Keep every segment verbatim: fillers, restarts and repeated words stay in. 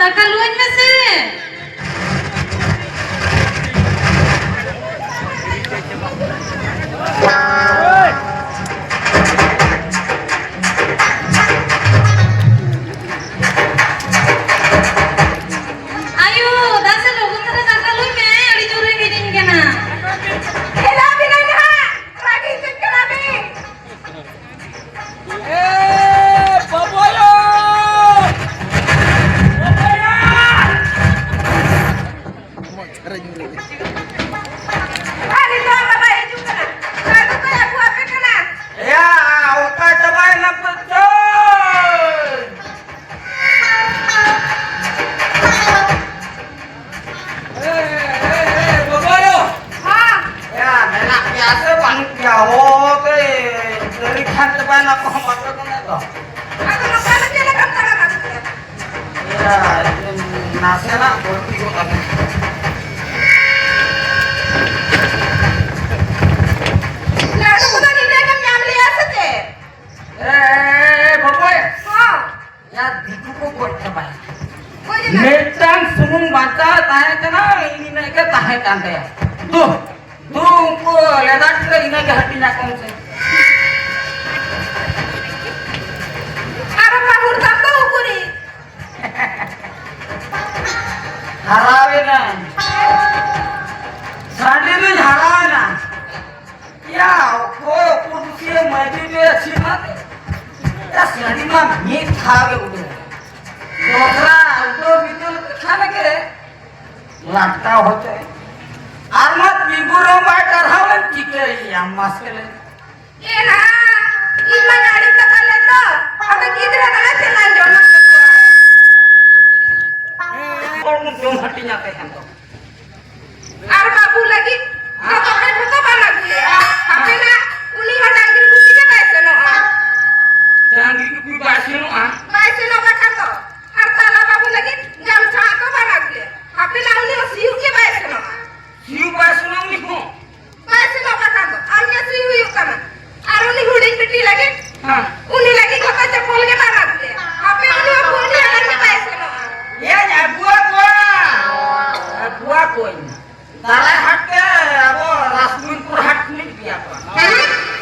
ᱫᱟᱠᱟ ᱞᱩᱣᱟᱹᱧ ᱢᱮᱥᱮ᱾ ᱟᱭᱳ, ᱫᱟᱥᱮ ᱞᱚᱜᱚᱱ ᱫᱷᱟᱨᱟ ᱫᱟᱠᱟ ᱞᱩᱭ ᱢᱮ, ᱟᱹᱰᱤ ᱡᱳᱨ ᱨᱮᱸᱜᱮᱡᱤᱧ ᱠᱟᱱᱟ᱾ ᱮᱞᱟ ᱵᱤᱱᱟᱹᱧ ᱦᱟᱸᱜ, ᱨᱟᱹᱜᱤ ᱪᱮᱫ ᱠᱟᱱᱟ ᱵᱤᱱ? ᱮ ᱵᱟᱵᱟᱭᱳ! ᱵᱟᱵᱟᱭᱳ! ᱟᱨ ᱱᱤᱛᱚᱜ ᱵᱟᱵᱟᱭ ᱦᱤᱡᱩᱜ ᱠᱟᱱᱟ᱾ ᱫᱟᱫᱩ ᱠᱚᱭ ᱟᱹᱜᱩ ᱟᱯᱮ ᱠᱟᱱᱟ᱾ ᱮᱭᱟ, ᱚᱠᱟ ᱪᱟᱵᱟᱭᱮᱱᱟ ᱯᱮ ᱪᱚ? ᱮ, ᱮ, ᱮ, ᱮ, ᱵᱟᱵᱟᱭᱳ! ᱦᱚᱸ᱾ ᱮᱭᱟ, ᱢᱮᱱᱟᱜ ᱯᱮᱭᱟ ᱥᱮ ᱵᱟᱹᱱᱩᱜ ᱯᱮᱭᱟ? ᱦᱚ, ᱯᱮ ᱫᱟᱹᱲᱤ ᱠᱷᱟᱱ ᱪᱟᱵᱟᱭᱮᱱᱟ ᱠᱚ, ᱵᱟᱯᱮ ᱠᱚ ᱢᱮᱱ ᱫᱚ᱾ ᱟᱫᱚ ᱱᱚᱝᱠᱟ ᱫᱚ ᱪᱮᱫ ᱞᱮᱠᱟᱢ ᱛᱟᱲᱟᱢ ᱟᱹᱜᱩ ᱠᱮᱫᱟ? ᱮᱭᱟ, ᱱᱟᱥᱮᱱᱟᱜ ᱵᱟᱹᱲᱛᱤ ᱜᱚᱫ ᱟᱠᱟᱱᱟ᱾ ᱞᱟᱹᱰᱩ ᱠᱚᱫᱚ ᱧᱤᱫᱟᱹ ᱜᱮᱢ ᱧᱟᱢ ᱞᱮᱭᱟ ᱥᱮ ᱪᱮᱫ? ᱮ, ᱮ, ᱮ, ᱵᱟᱵᱩᱭ᱾ ᱦᱚᱸ᱾ ᱭᱟ, ᱫᱤᱠᱩ ᱠᱚ ᱜᱚᱡ ᱪᱟᱵᱟᱭᱮᱱᱟ᱾ ᱜᱚᱡ ᱮᱱᱟ? ᱢᱤᱫᱴᱟᱝ ᱥᱩᱢᱩᱝ ᱵᱟᱧᱪᱟᱣ ᱛᱟᱦᱮᱸ ᱠᱟᱱᱟ, ᱤᱱᱟᱹᱜ ᱜᱮ ᱛᱟᱦᱮᱸ ᱠᱟᱱ ᱛᱟᱭᱟ᱾ ᱫᱩ, ᱫᱩ, ᱩᱱᱠᱩ ᱞᱮᱫᱟ ᱴᱷᱤᱠᱟᱹ ᱤᱱᱟᱹ ᱜᱮ ᱦᱟᱹᱴᱤᱧ ᱟᱠᱚ ᱢᱮᱥᱮ᱾ ᱟᱨ ᱚᱠᱟ ᱦᱩᱲ ᱫᱟᱢ ᱫᱚ ᱩᱠᱩᱨᱤᱡ? ᱦᱟᱨᱟᱣᱮᱱᱟᱹᱧ᱾ ᱥᱟᱺᱰᱤ ᱫᱩᱧ ᱦᱟᱨᱟᱣᱮᱱᱟ᱾ ᱭᱟ, ᱚᱠᱚᱭ ᱚᱯᱚᱨ ᱫᱩᱥᱤᱭᱟᱹ ᱢᱟᱹᱡᱷᱤ ᱯᱮ ᱟᱹᱪᱷᱤᱢ ᱟᱫᱮ? ᱭᱟ, ᱥᱟᱺᱰᱤ ᱢᱟ ᱢᱤᱫ ᱫᱷᱟᱣ ᱜᱮ ᱩᱰᱟᱹᱣ᱾ ᱫᱚᱥᱨᱟ ᱩᱰᱟᱹᱣ ᱵᱤᱰᱟᱹᱣ ᱞᱮᱠᱷᱟᱱ ᱜᱮ ᱞᱟᱴᱠᱟᱣ ᱦᱚᱪᱚᱭ᱾ ᱟᱨ ᱢᱟ ᱛᱤᱸᱜᱩ ᱨᱮᱦᱚᱸ ᱵᱟᱭ ᱴᱟᱨᱦᱟᱣ ᱞᱮᱱ, ᱪᱤᱠᱟᱹᱭᱮᱭᱟᱢ ᱢᱟᱥᱮ ᱞᱟᱹᱭ ᱢᱮ? ᱮ ᱱᱟ, ᱤᱧ ᱢᱟ ᱟᱹᱰᱤ ᱠᱟᱛᱷᱟ ᱞᱮ ᱫᱚ, ᱟᱫᱚ ᱜᱤᱫᱽᱨᱟᱹ ᱫᱚᱞᱮ ᱪᱮᱫ ᱞᱮ ᱟᱸᱡᱚᱢ ᱦᱚᱪᱚ ᱠᱚᱣᱟ? ᱦᱚᱲ ᱵᱚᱱ ᱡᱚᱢ ᱦᱟᱹᱴᱤᱧ ᱟᱯᱮ ᱠᱷᱟᱱ ᱫᱚ᱾ ᱟᱨ ᱵᱟᱹᱵᱩ ᱞᱟᱹᱜᱤᱫ ᱫᱚ ᱛᱚᱵᱮ ᱡᱷᱚᱛᱚ ᱵᱟᱢ ᱟᱹᱜᱩᱭᱮᱫᱼᱟ᱾ ᱦᱟᱯᱮ ᱱᱟ, ᱩᱱᱤ ᱦᱚᱸ ᱰᱟᱝᱨᱤ ᱜᱩᱯᱤ ᱜᱮ ᱵᱟᱭ ᱥᱮᱱᱚᱜᱼᱟ᱾ ᱰᱟᱝᱨᱤ ᱜᱩᱯᱤ ᱵᱟᱭ ᱥᱮᱱᱚᱜᱼᱟ? ᱵᱟᱭ ᱥᱮᱱᱚᱜ ᱵᱟᱠᱷᱟᱱ ᱫᱚ᱾ ᱟᱨ ᱛᱟᱞᱟ ᱵᱟᱹᱵᱩ ᱞᱟᱹᱜᱤᱫ ᱜᱟᱢᱪᱷᱟ ᱦᱚᱸ ᱛᱚ ᱵᱟᱢ ᱟᱹᱜᱩᱭᱮᱫ᱾ ᱦᱟᱯᱮ ᱱᱟ, ᱩᱱᱤ ᱦᱚᱸ ᱥᱤᱭᱳᱜ ᱜᱮ ᱵᱟᱭ ᱥᱮᱱᱚᱜᱼᱟ᱾ ᱥᱤᱭᱳᱜ ᱵᱟᱭ ᱥᱮᱱᱚᱜᱼᱟ ᱩᱱᱤ ᱦᱚᱸ? ᱵᱟᱭ ᱥᱮᱱᱚᱜ ᱵᱟᱠᱷᱟᱱ ᱫᱚ ᱟᱢ ᱜᱮ ᱥᱤ ᱦᱩᱭᱩᱜ ᱛᱟᱢᱟ᱾ ᱟᱨ ᱩᱱᱤ ᱦᱩᱰᱤᱧ ᱵᱤᱴᱤ ᱞᱟᱹᱜᱤᱫ, ᱦᱮᱸ᱾ ᱩᱱᱤ ᱞᱟᱹᱜᱤᱫ ᱡᱷᱚᱛᱚ ᱪᱟᱯᱚᱞ ᱜᱮ ᱵᱟᱢ ᱟᱹᱜᱩᱭᱟ᱾ ᱦᱟᱯᱮ ᱩᱱᱤ ᱦᱚᱸ ᱯᱷᱳᱱ ᱜᱮ ᱟᱲᱟᱝ ᱜᱮ ᱵᱟᱭ ᱥᱮᱱᱚᱜᱼᱟ᱾ ᱮᱭ ᱫᱟᱨᱟᱭ ᱦᱟᱴ ᱛᱮ ᱟᱵᱚ ᱨᱟᱥᱜᱳᱵᱤᱱᱫᱯᱩᱨ ᱦᱟᱴ ᱠᱷᱚᱱᱤᱧ ᱤᱫᱤᱭᱟ ᱠᱚᱣᱟ᱾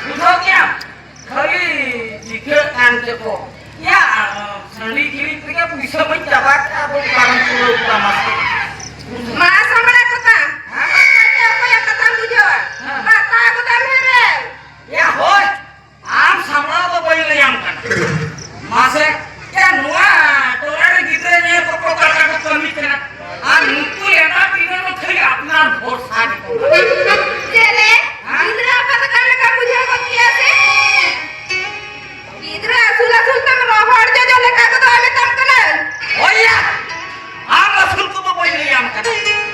ᱵᱩᱡᱷᱟᱹᱣ ᱠᱮᱜᱼᱟᱢ? ᱠᱷᱟᱹᱞᱤ ᱪᱤᱠᱟᱹᱜ ᱠᱟᱱ ᱪᱮᱫ ᱠᱚ᱾ ᱭᱟ, ᱥᱟᱺᱰᱤ ᱠᱤᱨᱤᱧ ᱛᱮᱜᱮ ᱯᱩᱭᱥᱟᱹ ᱢᱟᱧ ᱪᱟᱵᱟ ᱠᱮᱜᱼᱟ, ᱵᱟᱹᱧ ᱯᱟᱨᱚᱢ ᱯᱩᱨᱟᱹᱣ ᱠᱮᱫᱟ ᱢᱟᱥᱮ᱾ ᱢᱟ ᱥᱟᱢᱵᱲᱟ ᱠᱚᱛᱟᱢ᱾ ᱦᱮᱸ? ᱚᱠᱚᱭ ᱛᱮ ᱚᱠᱚᱭᱟᱜ ᱠᱟᱛᱷᱟᱢ ᱵᱩᱡᱷᱟᱹᱣᱟ? ᱦᱮᱸ᱾ ᱵᱟᱛᱟ ᱜᱚᱫᱟᱢ ᱦᱮᱨᱮᱞ᱾ ᱭᱟ, ᱦᱳᱭ᱾ ᱟᱢ ᱥᱟᱢᱵᱲᱟᱣ ᱫᱚ ᱵᱟᱹᱧ ᱞᱟᱹᱭᱟᱢ ᱠᱟᱱᱟ᱾ ᱢᱟᱥᱮ, ᱭᱟ, ᱱᱚᱣᱟ ᱴᱚᱞᱟ ᱨᱮ ᱜᱤᱫᱽᱨᱟᱹ ᱧᱮᱞ ᱠᱚᱠᱚ ᱚᱠᱟ ᱞᱮᱠᱟ ᱠᱚ ᱠᱟᱹᱢᱤ ᱠᱟᱱᱟ? ᱟᱨ ᱱᱩᱠᱩ ᱞᱮᱸᱰᱟ ᱛᱤᱨᱞᱟᱹ ᱫᱚ ᱠᱷᱟᱹᱞᱤ ᱟᱯᱱᱟᱨ ᱵᱷᱚᱨᱥᱟ ᱜᱮᱠᱚ᱾ ᱪᱮᱫ ᱨᱮ? ᱦᱮᱸ? ᱜᱤᱫᱽᱨᱟᱹ ᱟᱯᱟᱛ ᱚᱠᱟ ᱞᱮᱠᱟ ᱵᱩᱡᱷᱟᱹᱣ ᱜᱚᱫ ᱠᱮᱭᱟ ᱥᱮ? ᱜᱤᱫᱽᱨᱟᱹ ᱟᱹᱥᱩᱞ ᱟᱹᱥᱩᱞ ᱛᱮᱢ ᱨᱚᱦᱚᱲ ᱡᱚᱡᱚ ᱞᱮᱠᱟ ᱜᱚᱫᱚᱜᱼᱟ ᱢᱮᱛᱟᱢ ᱠᱟᱱᱟᱹᱧ᱾ ᱦᱳᱭ ᱭᱟ, ᱟᱢ ᱟᱹᱥᱩᱞ ᱠᱚᱫᱚ ᱵᱟᱹᱧ ᱞᱟᱹᱭᱟᱢ ᱠᱟᱱᱟ᱾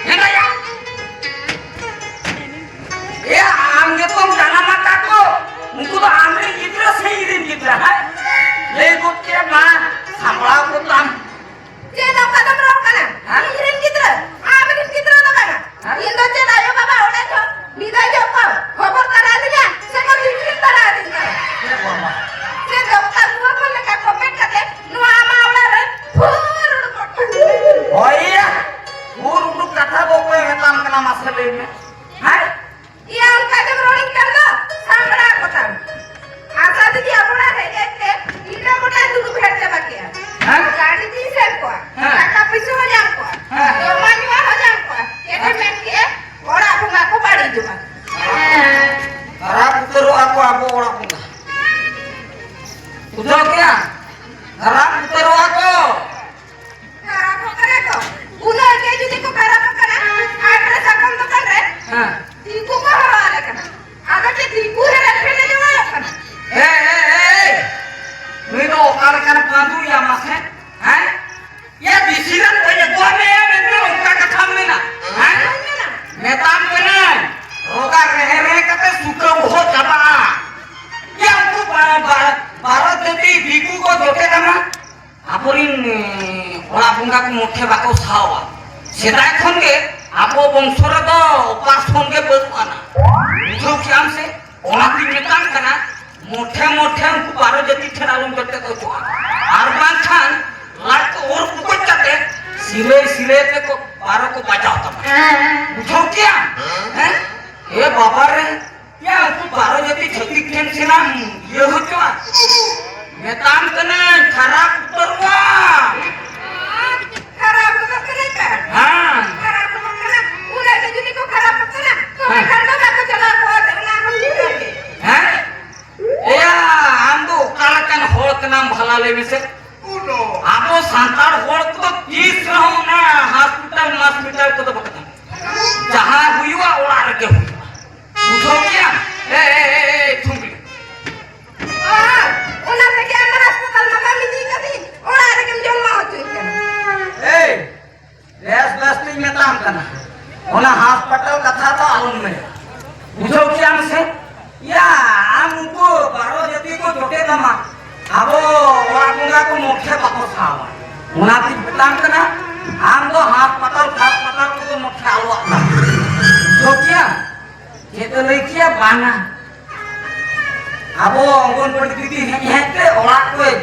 ᱦᱮᱸᱫᱟᱭᱟ᱾ ᱮᱭᱟ, ᱟᱢ ᱜᱮᱛᱚᱢ ᱡᱟᱱᱟᱢ ᱟᱠᱟᱫ ᱠᱚ, ᱩᱱᱠᱩ ᱫᱚ ᱟᱢᱨᱮᱱ ᱜᱤᱫᱽᱨᱟᱹ ᱥᱮ ᱤᱧᱨᱮᱱ ᱜᱤᱫᱽᱨᱟᱹ, ᱦᱮᱸ? ᱞᱟᱹᱭ ᱜᱚᱫ ᱠᱮᱫ ᱢᱟ, ᱥᱟᱢᱵᱲᱟᱣ ᱠᱚᱛᱟᱢ᱾ ᱪᱮᱫ ᱚᱠᱟ ᱫᱚᱢ ᱨᱚᱲ ᱠᱟᱱᱟ? ᱦᱮᱸ? ᱤᱧᱨᱮᱱ ᱜᱤᱫᱽᱨᱟᱹ, ᱟᱢᱨᱮᱱ ᱜᱤᱫᱽᱨᱟᱹ ᱫᱚ ᱵᱟᱝᱟ᱾ ᱦᱮᱸ? ᱤᱧ ᱫᱚ ᱪᱮᱫ ᱟᱭᱳ ᱵᱟᱵᱟ ᱚᱲᱟᱜ ᱡᱚᱜ, ᱵᱤᱫᱟᱹᱭ ᱡᱚᱜ ᱠᱚ ᱦᱚᱵᱚᱨ ᱛᱟᱨᱟ ᱟᱹᱫᱤᱧᱟ, ᱥᱮ ᱠᱚ ᱫᱤᱯᱤᱞ ᱛᱟᱨᱟ ᱟᱹᱫᱤᱧ ᱠᱟᱱᱟ? ᱪᱮᱫ ᱵᱟᱵᱟ? ᱪᱮᱫ ᱫᱚᱠᱛᱟ ᱱᱚᱣᱟ ᱠᱷᱚᱱ ᱞᱮᱠᱟ ᱠᱚᱯᱮᱴ ᱠᱟᱛᱮ ᱱᱚᱣᱟ ᱟᱢᱟᱜ ᱚᱲᱟᱜ ᱨᱮ ᱯᱷᱩᱨ ᱩᱰᱩᱠᱚᱜ ᱠᱟᱱᱟ᱾ ᱦᱳᱭ ᱭᱟ, ᱯᱷᱩᱨ ᱩᱰᱩᱠ ᱠᱟᱛᱷᱟ ᱫᱚ ᱚᱠᱚᱭ ᱢᱮᱛᱟᱢ ᱠᱟᱱᱟ ᱢᱟᱥᱮ ᱞᱟᱹᱭ ᱢᱮ? ᱦᱮᱸ? ᱤᱭᱟᱹ, ᱚᱱᱠᱟ ᱜᱮᱢ ᱨᱚᱲᱤᱧ ᱠᱟᱱ ᱫᱚ, ᱥᱟᱢᱵᱲᱟ ᱠᱚᱛᱟᱢ᱾ ᱟᱥᱟ ᱫᱤᱫᱤ ᱟᱵᱚᱲᱟ ᱨᱮ ᱦᱮᱡ ᱛᱮ ᱤᱧ ᱫᱚ ᱜᱚᱴᱟᱭ ᱫᱩᱲᱩᱵ ᱯᱷᱮᱰ ᱪᱟᱵᱟ ᱠᱮᱜᱼᱟ᱾ ᱦᱮᱸ? ᱜᱟᱹᱰᱤ ᱛᱤᱧ ᱥᱮᱱ ᱠᱚᱜᱼᱟ, ᱦᱮᱸ᱾ ᱴᱟᱠᱟ ᱯᱩᱭᱥᱟᱹ ᱦᱚᱸ ᱧᱟᱢ ᱠᱚᱜᱼᱟ, ᱦᱮᱸ᱾ ᱡᱚᱢᱟᱜ ᱧᱩᱣᱟᱜ ᱦᱚᱸ ᱧᱟᱢ ᱠᱚᱜᱼᱟ᱾ ᱪᱮᱫ ᱮᱢ ᱢᱮᱱ ᱠᱮᱜᱼᱟ? ᱚᱲᱟᱜ ᱵᱚᱸᱜᱟ ᱠᱚ ᱵᱟᱹᱲᱤᱡᱚᱜᱼᱟ᱾ ᱨᱟᱯ ᱩᱛᱟᱹᱨᱚᱜᱼᱟ ᱠᱚ ᱟᱵᱚ ᱚᱲᱟᱜ ᱵᱚᱸᱜᱟ᱾ ᱵᱩᱡᱷᱟᱹᱣ ᱠᱮᱜᱼᱟ? ᱨᱟᱯ ᱩᱛᱟᱹᱨᱚᱜᱼᱟ ᱠᱚ᱾ ᱠᱷᱟᱨᱟᱯᱚᱜ ᱠᱟᱱᱟ ᱠᱚ᱾ ᱩᱱᱟᱹᱜ ᱜᱮ ᱡᱩᱫᱤ ᱠᱚ ᱠᱷᱟᱨᱟᱯᱚᱜ ᱠᱟᱱᱟ, ᱦᱟᱴ ᱨᱮ ᱥᱟᱠᱚᱢ ᱫᱚᱠᱟᱱ ᱨᱮ ᱦᱮᱸ᱾ ᱫᱤᱠᱩ ᱠᱚ ᱦᱚᱨᱚᱜ ᱟᱞᱮ ᱠᱟᱱᱟ᱾ ᱟᱫᱚ ᱪᱮᱫ ᱫᱤᱠᱩ ᱦᱮᱨᱮᱞ ᱯᱷᱮᱨᱮᱞ ᱮ ᱦᱚᱨᱚᱜ ᱠᱟᱱᱟ? ᱦᱮᱸ, ᱦᱮᱸ, ᱦᱮᱸ, ᱦᱮᱸ᱾ ᱱᱩᱭ ᱫᱚ ᱚᱠᱟ ᱞᱮᱠᱟᱱ ᱯᱟᱹᱰᱩᱭᱟ ᱢᱟᱥᱮ? ᱦᱮᱸ? ᱭᱟ, ᱵᱮᱥᱤ ᱜᱟᱱ ᱵᱟᱹᱧ ᱟᱹᱜᱩᱣᱟᱜ ᱢᱮᱭᱟ ᱢᱮᱱᱛᱮ ᱚᱱᱠᱟ ᱠᱟᱛᱷᱟᱢ ᱢᱮᱱᱟ? ᱦᱮᱸ? ᱵᱟᱹᱧ ᱢᱮᱱᱟ᱾ ᱢᱮᱛᱟᱢ ᱠᱟᱹᱱᱟᱹᱧ, ᱨᱚᱜᱟ ᱨᱮᱦᱮ ᱨᱮᱦᱮ ᱠᱟᱛᱮ ᱥᱩᱠᱟᱹ ᱵᱚᱦᱚᱜ ᱪᱟᱵᱟᱜᱼᱟ᱾ ᱭᱟ, ᱩᱱᱠᱩ ᱵᱟ-, ᱵᱟ-, ᱵᱷᱟᱨᱚᱛ ᱡᱟᱹᱛᱤ ᱫᱤᱠᱩ ᱠᱚ ᱡᱚᱴᱮᱫ ᱟᱢᱟ᱾ ᱟᱵᱚᱨᱤᱱ, ᱮ, ᱚᱲᱟᱜ ᱵᱚᱸᱜᱟ ᱠᱚ ᱢᱚᱴᱷᱮ ᱵᱟᱠᱚ ᱥᱟᱦᱟᱣᱟ᱾ ᱥᱮᱫᱟᱭ ᱠᱷᱚᱱ ᱜᱮ ᱟᱵᱚ ᱵᱚᱝᱥᱚ ᱨᱮᱫᱚ ᱚᱯᱟᱨᱥᱚᱱ ᱜᱮ ᱵᱟᱹᱱᱩᱜ ᱟᱱᱟ᱾ ᱵᱩᱡᱷᱟᱹᱣ ᱠᱮᱜᱼᱟᱢ ᱥᱮ? ᱚᱱᱟᱛᱤᱧ ᱢᱮᱛᱟᱢ ᱠᱟᱱᱟ, ᱢᱚᱴᱷᱮ ᱢᱚᱴᱷᱮ ᱩᱱᱠᱩ ᱵᱟᱨᱚ ᱡᱟᱹᱛᱤ ᱴᱷᱮᱱ ᱟᱞᱚᱢ ᱡᱚᱴᱮᱫ ᱦᱚᱪᱚᱜᱼᱟ᱾ ᱟᱨ ᱵᱟᱝᱠᱷᱟᱱ ᱞᱟᱡ ᱠᱚ ᱚᱨ ᱯᱩᱴᱩᱡ ᱠᱟᱛᱮ ᱥᱤᱞᱟᱹᱭ ᱥᱤᱞᱟᱹᱭ ᱛᱮᱠᱚ ᱵᱟᱨᱚ ᱠᱚ ᱵᱟᱡᱟᱣ ᱛᱟᱢᱟ᱾ ᱵᱩᱡᱷᱟᱹᱣ ᱠᱮᱭᱟ? ᱦᱮᱸ? ᱮ ᱵᱟᱵᱟ ᱨᱮ, ᱭᱟ, ᱩᱱᱠᱩ ᱵᱟᱨᱚ ᱡᱟᱹᱛᱤ ᱪᱷᱟᱹᱛᱤᱠ ᱴᱷᱮᱱ ᱥᱮᱱᱟᱜ ᱤᱭᱟᱹ ᱦᱚᱪᱚᱜᱼᱟ᱾ ᱢᱮᱛᱟᱢ ᱠᱟᱹᱱᱟᱹᱧ, ᱠᱷᱟᱨᱟᱯ ᱩᱛᱟᱹᱨᱚᱜᱼᱟ᱾ ᱠᱷᱟᱨᱟᱯ ᱩᱛᱟᱹᱨ ᱠᱟᱱᱟ ᱯᱮ? ᱦᱮᱸ᱾ ᱠᱷᱟᱨᱟᱯ ᱩᱛᱟᱹᱨ ᱠᱟᱱᱟ᱾ ᱩᱱᱟᱹᱜ ᱜᱮ ᱡᱩᱫᱤ ᱠᱚ ᱠᱷᱟᱨᱟᱯ ᱩᱛᱟᱹᱨᱟ, ᱛᱚᱵᱮ ᱦᱮᱸ᱾ ᱠᱷᱟᱱ ᱫᱚ ᱵᱟᱠᱚ ᱪᱟᱞᱟᱣ ᱠᱚᱜᱼᱟ, ᱚᱱᱟ ᱦᱚᱸ ᱵᱩᱡᱷᱟᱹᱣ ᱜᱮ᱾ ᱦᱮᱸ? ᱮᱭᱟ, ᱟᱢ ᱫᱚ ᱚᱠᱟ ᱞᱮᱠᱟᱱ ᱦᱚᱲ ᱠᱟᱱᱟᱢ ᱵᱷᱟᱞᱟ ᱞᱟᱹᱭ ᱢᱮᱥᱮ? ᱟᱵᱚ ᱥᱟᱱᱛᱟᱲ ᱦᱚᱲ ᱠᱚᱫᱚ ᱛᱤᱥ ᱨᱮᱦᱚᱸ ᱚᱱᱟ ᱦᱟᱥᱯᱤᱴᱟᱞ ᱢᱟᱥᱯᱤᱴᱟᱞ ᱠᱚᱫᱚ ᱵᱟᱠᱚ ᱪᱟᱞᱟᱜᱼᱟ᱾ ᱡᱟᱦᱟᱸ ᱦᱩᱭᱩᱜᱼᱟ, ᱚᱲᱟᱜ ᱨᱮᱜᱮ ᱦᱩᱭᱩᱜᱼᱟ᱾ ᱵᱩᱡᱷᱟᱹᱣ ᱠᱮᱭᱟ? ᱮ, ᱮ, ᱮ, ᱮ, ᱛᱷᱩᱢᱵᱤ᱾ ᱚ, ᱚᱱᱟ ᱛᱮᱜᱮ ᱟᱢ ᱦᱟᱥᱯᱟᱛᱟᱞ ᱢᱟ ᱵᱟᱢ ᱤᱫᱤ ᱠᱟᱫᱤᱧ, ᱚᱲᱟᱜ ᱨᱮᱜᱮᱢ ᱡᱚᱢ ᱢᱟ ᱦᱚᱪᱚᱧ ᱠᱟᱱᱟ᱾ ᱮᱭ, ᱵᱮᱥ ᱵᱮᱥ ᱛᱤᱧ ᱢᱮᱛᱟᱢ ᱠᱟᱱᱟ, ᱚᱱᱟ ᱦᱟᱥᱯᱟᱛᱟᱞ ᱠᱟᱛᱷᱟ ᱫᱚ ᱟᱞᱚᱢ ᱢᱮᱱᱟ᱾ ᱵᱩᱡᱷᱟᱹᱣ ᱠᱮᱭᱟᱢ ᱥᱮ? ᱭᱟ, ᱟᱢ ᱩᱱᱠᱩ ᱵᱟᱨᱚ ᱡᱟᱹᱛᱤ ᱠᱚ ᱡᱚᱴᱮᱫ ᱟᱢᱟ, ᱟᱵᱚ ᱚᱲᱟᱜ ᱵᱚᱸᱜᱟ ᱠᱚ ᱢᱚᱴᱷᱮ ᱵᱟᱠᱚ ᱥᱟᱣᱟ᱾ ᱚᱱᱟᱛᱤᱧ ᱢᱮᱛᱟᱢ ᱠᱟᱱᱟ, ᱟᱢ ᱫᱚ ᱦᱟᱥᱯᱟᱛᱟᱞ ᱯᱷᱟᱥᱯᱟᱛᱟᱞ ᱠᱚᱫᱚ ᱢᱚᱴᱷᱮ ᱟᱞᱚᱣᱟᱜ ᱛᱟᱢ᱾ ᱵᱩᱡᱷᱟᱹᱣ ᱠᱮᱭᱟᱢ? ᱪᱮᱫ ᱮ ᱞᱟᱹᱭ ᱠᱮᱭᱟ? ᱵᱟᱝᱟ, ᱟᱵᱚ ᱚᱝᱜᱚᱱᱵᱟᱲᱤ ᱫᱤᱫᱤ ᱦᱮᱡ ᱦᱮᱡ ᱛᱮ ᱚᱲᱟᱜ ᱠᱚᱭ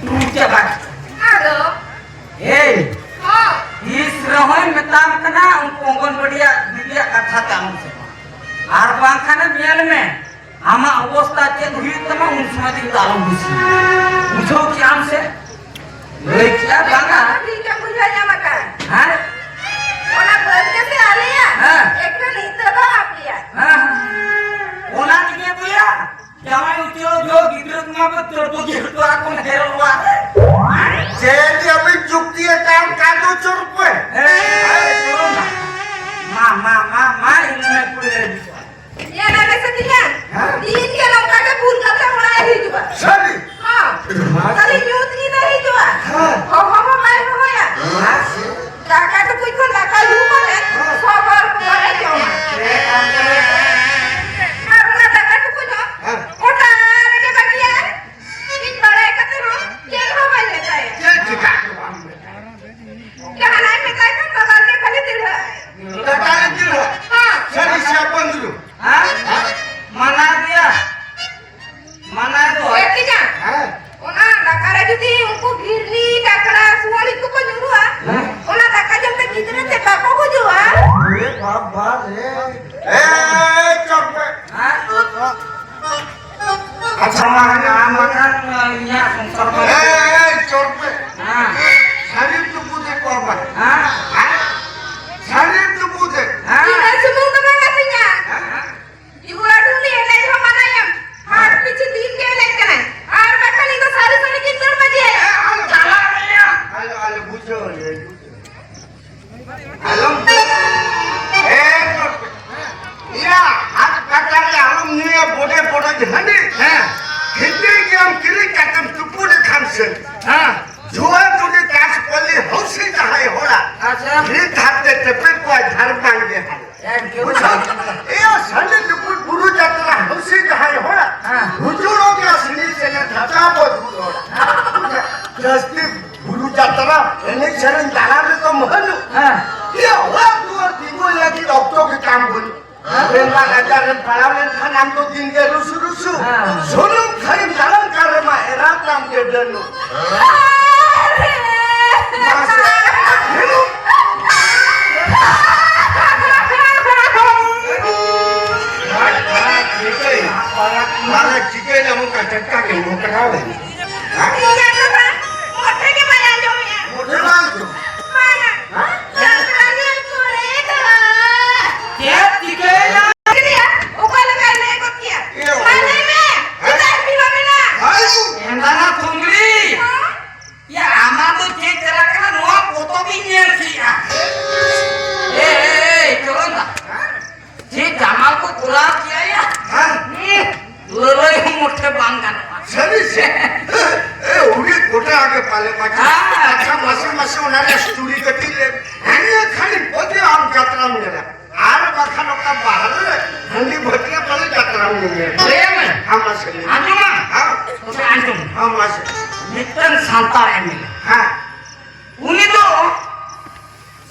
ᱩᱴᱩᱨ ᱪᱟᱵᱟ ᱠᱮᱫᱟ᱾ ᱟᱫᱚ? ᱮᱭ, ᱦᱚᱸ᱾ ᱛᱤᱥ ᱨᱮᱦᱚᱸᱭ ᱢᱮᱛᱟᱢ ᱠᱟᱱᱟ, ᱩᱱᱠᱩ ᱚᱝᱜᱚᱱᱵᱟᱲᱤᱭᱟᱜ ᱫᱤᱫᱤᱭᱟᱜ ᱠᱟᱛᱷᱟ ᱛᱮ ᱟᱞᱚᱢ ᱥᱮᱱᱚᱜᱼᱟ᱾ ᱟᱨ ᱵᱟᱝᱠᱷᱟᱱ ᱧᱮᱞ ᱢᱮ, ᱟᱢᱟᱜ ᱚᱵᱚᱥᱛᱟ ᱪᱮᱫ ᱦᱩᱭᱩᱜ ᱛᱟᱢᱟ, ᱩᱱ ᱥᱚᱢᱚᱭ ᱫᱚ ᱤᱧ ᱫᱚ ᱟᱞᱚᱢ ᱫᱩᱥᱤᱧᱟ᱾ ᱵᱩᱡᱷᱟᱹᱣ ᱠᱮᱜᱼᱟᱢ ᱥᱮ? ᱞᱟᱹᱭ ᱠᱮᱜᱼᱟ ᱵᱟᱝᱟ? ᱴᱷᱤᱠ ᱮᱢ ᱵᱩᱡᱷᱟᱹᱣ ᱧᱟᱢ ᱟᱠᱟᱫ᱾ ᱦᱮᱸ? ᱚᱱᱟ ᱵᱟᱹᱫᱽ ᱜᱮᱥᱮ ᱟᱞᱮᱭᱟᱜ᱾ ᱦᱮᱸ᱾ ᱮᱠᱷᱟᱱ ᱤᱛᱟᱹ ᱫᱚ ᱟᱯᱮᱭᱟᱜ᱾ ᱦᱮᱸ, ᱦᱮᱸ᱾ ᱚᱱᱟ ᱛᱮᱜᱮ ᱛᱚᱭᱟ᱾ ᱡᱟᱶᱟᱭ ᱩᱪᱟᱹᱲ ᱡᱚᱦᱚᱜ ᱜᱤᱫᱽᱨᱟᱹ ᱠᱚᱢᱟ ᱠᱚ ᱛᱟᱹᱲᱯᱟᱹ ᱜᱤᱲ ᱠᱚᱣᱟ ᱠᱚ ᱰᱷᱮᱨ ᱚᱲᱟᱜ ᱨᱮ᱾ ᱪᱮᱫ ᱟᱹᱵᱤᱱ ᱡᱩᱠᱛᱤ ᱮᱴᱟᱜ ᱠᱟᱸᱰᱚ ᱪᱚᱨ ᱯᱮ᱾ ᱦᱮᱸ, ᱦᱮᱸ, ᱪᱚᱨᱚ ᱱᱟ᱾ ᱢᱟ, ᱢᱟ, ᱢᱟ, ᱢᱟ, ᱤᱧ ᱢᱮ ᱠᱩᱲᱤ ᱨᱮ ᱵᱤᱥᱣᱟᱥ᱾ ᱧᱮᱞ ᱟᱞᱮ ᱥᱮ ᱛᱤᱧᱟ᱾ ᱦᱮᱸ? ᱫᱤᱱ ᱜᱮ ᱱᱚᱝᱠᱟ ᱜᱮ ᱵᱩᱞ ᱠᱟᱛᱮ ᱚᱲᱟᱜ ᱮ ᱦᱤᱡᱩᱜᱼᱟ᱾ ᱥᱟᱹᱨᱤ? ᱦᱚᱸ᱾ ᱢᱟ᱾ ᱠᱷᱟᱹᱞᱤ ᱧᱩᱛ ᱧᱤᱫᱟᱹ ᱦᱤᱡᱩᱜᱼᱟ᱾ ᱦᱮᱸ᱾ ᱦᱚᱦᱚ ᱦᱚᱸ ᱵᱟᱭ ᱦᱚᱦᱚᱭᱟ᱾ ᱢᱟ᱾ ᱫᱟᱠᱟ ᱴᱩᱠᱩᱡ ᱠᱷᱚᱱ ᱫᱟᱠᱟ ᱧᱩ ᱠᱟᱛᱮ ᱦᱮᱸ᱾ ᱥᱚᱵᱚᱨ ᱠᱚ ᱵᱟᱭ ᱡᱚᱢᱟ᱾ ᱦᱮᱸ᱾ ᱟᱨ ᱚᱱᱟ ᱫᱟᱠᱟ ᱴᱩᱠᱩᱡ ᱦᱚᱸ ᱦᱮᱸ᱾ ᱚᱴᱟ ᱨᱮᱜᱮ ᱵᱟᱹᱜᱤᱭᱟᱭ᱾ ᱤᱧ ᱵᱟᱲᱟᱭ ᱠᱟᱛᱮ ᱦᱚᱸ ᱪᱮᱫ ᱦᱚᱸ ᱵᱟᱭ ᱢᱮᱛᱟᱭᱟ᱾ ᱪᱮᱫ ᱪᱤᱠᱟ ᱫᱚ ᱵᱟᱢ ᱢᱮᱛᱟᱭᱟ? ᱡᱟᱦᱟᱱᱟᱜ ᱮ ᱢᱮᱛᱟᱭ ᱠᱷᱟᱱ ᱵᱟᱵᱟ ᱜᱮ ᱠᱷᱟᱹᱞᱤ ᱫᱤᱲᱦᱟᱹ ᱟᱭ᱾ ᱫᱟᱠᱟ ᱨᱮ ᱫᱤᱲᱦᱟᱹ? ᱦᱚᱸ᱾ ᱥᱟᱹᱨᱤ ᱥᱮ ᱟᱯᱟᱱ ᱫᱩᱲᱩᱵ? ᱦᱮᱸ? ᱢᱟᱱᱟ ᱜᱮᱭᱟ᱾ ᱢᱟᱱᱟ ᱫᱚ᱾ ᱮ ᱛᱤᱧᱟ᱾ ᱦᱮᱸ᱾ ᱚᱱᱟ ᱫᱟᱠᱟ ᱨᱮ ᱡᱩᱫᱤ ᱩᱱᱠᱩ ᱜᱤᱨᱱᱤ, ᱠᱟᱠᱲᱟ, ᱥᱩᱣᱟᱹᱲᱤ ᱠᱚᱠᱚ ᱧᱩᱨᱩᱜᱼᱟ, ᱦᱮᱸ᱾ ᱚᱱᱟ ᱫᱟᱠᱟ ᱡᱚᱢ ᱛᱮ ᱜᱤᱫᱽᱨᱟᱹ ᱛᱮ ᱵᱟᱠᱚ ᱜᱩᱡᱩᱜᱼᱟ? ᱵᱟᱵᱟ ᱨᱮ᱾ ᱮ, ᱪᱚᱯ ᱯᱮ᱾ ᱦᱮᱸ? ᱟᱪᱪᱷᱟ, ᱢᱟ, ᱦᱮᱸ, ᱢᱟ, ᱢᱟ, ᱤᱧᱟᱹᱜ ᱥᱚᱝᱥᱟᱨ ᱢᱟ᱾ ᱮ, ᱪᱚᱯ ᱯᱮ᱾ ᱦᱮᱸ᱾ ᱥᱟᱹᱨᱤᱢ ᱛᱩᱯᱩᱫᱮᱫ ᱠᱚᱣᱟ ᱵᱟᱝ? ᱦᱮᱸ᱾ ᱦᱮᱸ? ᱥᱟᱹᱨᱤᱢ ᱛᱩᱯᱩᱫᱮᱫ? ᱦᱮᱸ᱾ ᱤᱱᱟᱹ ᱥᱩᱢᱩᱝ ᱫᱚ ᱵᱟᱝ ᱠᱟᱹᱛᱤᱧᱟ᱾ ᱦᱮᱸ? ᱡᱩᱣᱟᱹ ᱰᱩᱞᱤ ᱮᱱᱮᱡ ᱦᱚᱸ ᱢᱟᱱᱟᱭᱮᱢ᱾ ᱟᱨ ᱠᱤᱪᱷᱩ ᱫᱤᱱ ᱜᱮ ᱮᱱᱮᱡ ᱠᱟᱱᱟᱭ᱾ ᱟᱨ ᱵᱟᱠᱷᱟᱱ ᱤᱧ ᱫᱚ ᱥᱟᱹᱨᱤ ᱥᱟᱹᱨᱤ ᱜᱤᱧ ᱫᱟᱹᱲ ᱵᱟᱹᱜᱤᱭᱟ᱾ ᱮ, ᱟᱞᱚ ᱪᱟᱞᱟᱜ ᱢᱮᱭᱟ᱾ ᱟᱞᱚ, ᱟᱞᱚ, ᱵᱩᱡᱷᱟᱹᱣ ᱞᱮ, ᱵᱩᱡᱷᱟᱹᱣ᱾ ᱟᱞᱚᱢ, ᱮ, ᱤᱭᱟ, ᱦᱟᱴ ᱯᱟᱛᱟ ᱨᱮ ᱟᱞᱚᱢ ᱧᱩᱭᱟ ᱵᱚᱰᱮ ᱵᱚᱰᱮ ᱦᱟᱺᱰᱤ᱾ ᱦᱮᱸ᱾ ᱦᱤᱱᱫᱤ ᱜᱮᱢ ᱠᱤᱨᱤᱧ ᱠᱟᱛᱮᱢ ᱛᱩᱯᱩ ᱞᱮᱠᱷᱟᱱ ᱥᱮ᱾ ᱦᱮᱸ᱾ ᱡᱩᱣᱟᱹ ᱛᱩᱲᱤ ᱪᱟᱥ ᱠᱚᱞᱤ ᱦᱚᱸᱥᱤ ᱡᱟᱦᱟᱸᱭ ᱦᱚᱲᱟᱜ᱾ ᱟᱪᱪᱷᱟ᱾ ᱱᱤᱛ ᱦᱟᱛᱮ ᱛᱮᱯᱮ ᱠᱚᱣᱟ ᱡᱷᱟᱨ ᱵᱟᱝ ᱜᱮ ᱦᱟᱨ᱾ ᱮᱠᱫᱚᱢ᱾ ᱵᱩᱡᱷᱟᱹᱣ? ᱮᱭᱟ, ᱥᱟᱺᱰᱤ ᱴᱩᱠᱩᱡ ᱵᱩᱨᱩ ᱡᱟᱛᱨᱟ ᱦᱚᱸᱥᱤ ᱡᱟᱦᱟᱸᱭ ᱦᱚᱲᱟᱜ᱾ ᱦᱮᱸ᱾ ᱦᱩᱡᱩᱲᱚᱜ ᱜᱮᱭᱟ ᱥᱤᱬᱤ ᱥᱮᱱᱮ ᱫᱷᱟᱪᱟ ᱵᱚ ᱫᱩᱲ ᱦᱚᱲᱟᱜ᱾ ᱦᱮᱸ᱾ ᱡᱟᱹᱥᱛᱤ ᱵᱩᱨᱩ ᱡᱟᱛᱨᱟ ᱮᱱᱮᱡ ᱥᱮᱨᱮᱧ ᱫᱟᱬᱟᱱ ᱨᱮᱫᱚ ᱢᱟᱹᱦᱟᱹᱱᱩ᱾ ᱦᱮᱸ᱾ ᱮᱭᱟ, ᱚᱲᱟᱜ ᱫᱩᱣᱟᱹᱨ ᱛᱤᱸᱜᱩ ᱞᱟᱹᱜᱤᱫ ᱚᱠᱛᱚ ᱜᱮ ᱛᱟᱢ ᱵᱟᱹᱱᱩᱜ᱾ ᱦᱮᱸ᱾ ᱵᱮᱢᱟᱨ ᱟᱡᱟᱨ ᱨᱮᱢ ᱯᱟᱲᱟᱣ ᱞᱮᱱᱠᱷᱟᱱ ᱟᱢ ᱫᱚ ᱫᱤᱱ ᱜᱮ ᱨᱩᱥᱩ ᱨᱩᱥᱩ᱾ ᱦᱮᱸ᱾ ᱥᱩᱱᱩᱢ ᱠᱷᱟᱹᱨᱤᱢ ᱫᱟᱬᱟᱱ ᱠᱟᱱ ᱨᱮᱢᱟ ᱮᱨᱟ ᱛᱟᱢ ᱜᱮ ᱰᱟᱹᱱᱩ᱾ ᱢᱟᱥᱮ᱾ ᱢᱟᱱᱮ ᱪᱤᱠᱟᱹᱭᱮᱱᱟ ᱚᱱᱠᱟ ᱴᱟᱴᱠᱟ ᱜᱮ ᱢᱚᱠᱨᱟᱣ ᱮᱱᱟ? ᱦᱮᱸ? ᱤᱧᱟᱜ ᱠᱟᱛᱷᱟ ᱢᱚᱴᱷᱮ ᱜᱮ ᱵᱟᱭ ᱟᱸᱡᱚᱢᱮᱜᱼᱟ᱾ ᱢᱚᱴᱷᱮ ᱵᱟᱭ ᱟᱸᱡᱚᱢ? ᱵᱟᱝᱟ᱾ ᱦᱮᱸ? ᱡᱟᱛᱨᱟ ᱧᱮᱞ ᱯᱚᱨᱮ ᱫᱚ᱾ ᱪᱮᱫ ᱪᱤᱠᱟᱹᱭᱮᱱᱟ? ᱚᱠᱟ ᱞᱮᱠᱟᱭ ᱞᱟᱹᱭ ᱜᱚᱫ ᱠᱮᱜᱼᱟ? ᱤᱭᱟᱹ, ᱢᱟ ᱞᱟᱹᱭ ᱢᱮ᱾ ᱦᱮᱸ? ᱪᱮᱫᱟᱜ ᱮᱢ ᱯᱷᱤᱨᱟᱣ ᱮᱱᱟ? ᱦᱮᱸ? ᱮᱱᱫᱟᱱᱟ ᱛᱩᱝᱜᱽᱨᱤ᱾ ᱦᱮᱸ? ᱭᱟ, ᱟᱢᱟᱜ ᱫᱚ ᱪᱮᱫ ᱪᱟᱞᱟᱜ ᱠᱟᱱᱟ? ᱱᱚᱣᱟ ᱯᱚᱛᱚᱵ ᱤᱧ ᱧᱮᱞ ᱠᱮᱜᱼᱟ᱾ ᱮ, ᱮ, ᱮ, ᱪᱚᱨᱚᱱ ᱫᱟ᱾ ᱪᱮᱫ ᱡᱟᱢᱟ ᱠᱚ ᱠᱚᱨᱟᱣ ᱠᱮᱜᱼᱟ ᱭᱟ? ᱦᱮᱸ᱾ ᱦᱩᱸ, ᱞᱟᱹᱞᱟᱹᱭ ᱦᱚᱸ ᱢᱚᱴᱷᱮ ᱵᱟᱝ ᱜᱟᱱᱚᱜᱼᱟ᱾ ᱥᱟᱹᱨᱤ ᱥᱮ? ᱮ, ᱩᱱᱤ ᱜᱚᱴᱟ ᱟᱜᱮ ᱯᱟᱞᱮ ᱯᱟᱪᱷᱟ᱾ ᱦᱮᱸ᱾ ᱟᱪᱪᱷᱟ, ᱢᱟᱥᱮ, ᱢᱟᱥᱮ, ᱚᱱᱟ ᱨᱮᱭᱟᱜ ᱥᱴᱳᱨᱤ ᱠᱟᱹᱴᱤᱡ ᱞᱟᱹᱭ ᱢᱮ᱾ ᱦᱮᱸ, ᱠᱷᱟᱹᱞᱤ ᱵᱚᱫᱮ ᱟᱢ ᱡᱟᱛᱨᱟᱢ ᱧᱮᱞᱟ᱾ ᱟᱨ ᱵᱟᱠᱷᱟᱱ ᱚᱠᱟ ᱵᱟᱦᱨᱮ ᱨᱮ ᱦᱟᱺᱰᱤ ᱵᱷᱟᱹᱴᱤᱭᱟᱹ ᱯᱟᱞᱮ ᱡᱟᱛᱨᱟᱢ ᱧᱮᱧᱮᱞ᱾ ᱞᱟᱹᱭ ᱢᱮ᱾ ᱦᱮᱸ, ᱢᱟᱥᱮ ᱞᱟᱹᱭ ᱢᱮ᱾ ᱟᱸᱡᱚᱢᱟ? ᱦᱮᱸ᱾ ᱛᱚᱵᱮ ᱟᱸᱡᱚᱢ᱾ ᱦᱮᱸ, ᱢᱟᱥᱮ᱾ ᱢᱤᱫᱴᱟᱝ ᱥᱟᱱᱛᱟᱲ ᱮᱢ ᱮᱞ ᱮ᱾ ᱦᱮᱸ᱾ ᱩᱱᱤ ᱫᱚ